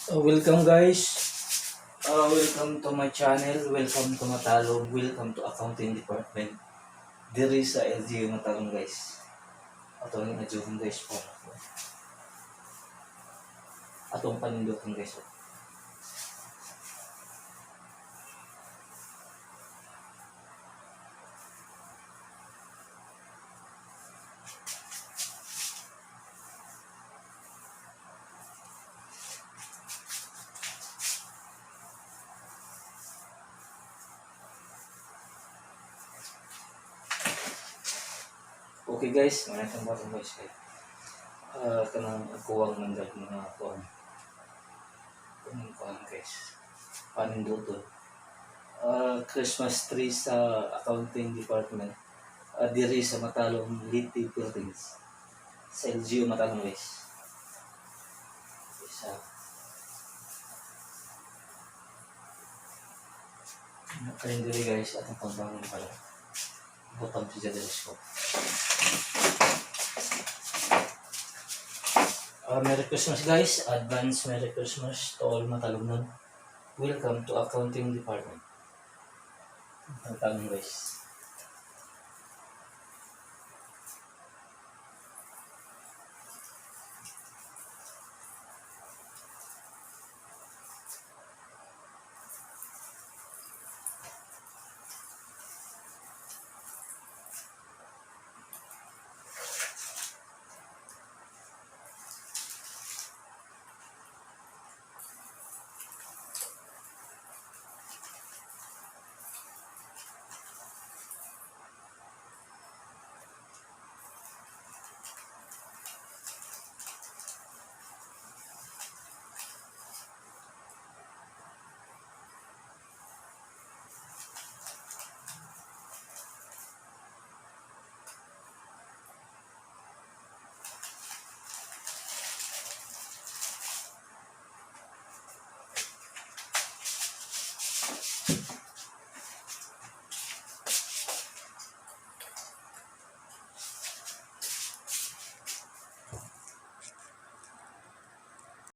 Welcome guys. Welcome to my channel. Welcome to Matalom. Welcome to Accounting Department. Diri sa LGU Matalom, guys. Ato ang adjuhan, guys, po. Atong panindutan, guys. Okay guys, mga itong batong guys kay kanang kuwang mandag mga kuwang. Kanang kuwang, guys. Paninduton. Christmas tree sa Accounting Department. Diri sa Matalom, Leyte, Philippines. Sa LGU Matalom, guys. Isa. Kayo diri, guys, atong pagbangon pala. Butang si Jadres ko. Merry Christmas, guys. Advance Merry Christmas to all Matalomnon. Welcome to Accounting Department. Ang tanong, guys.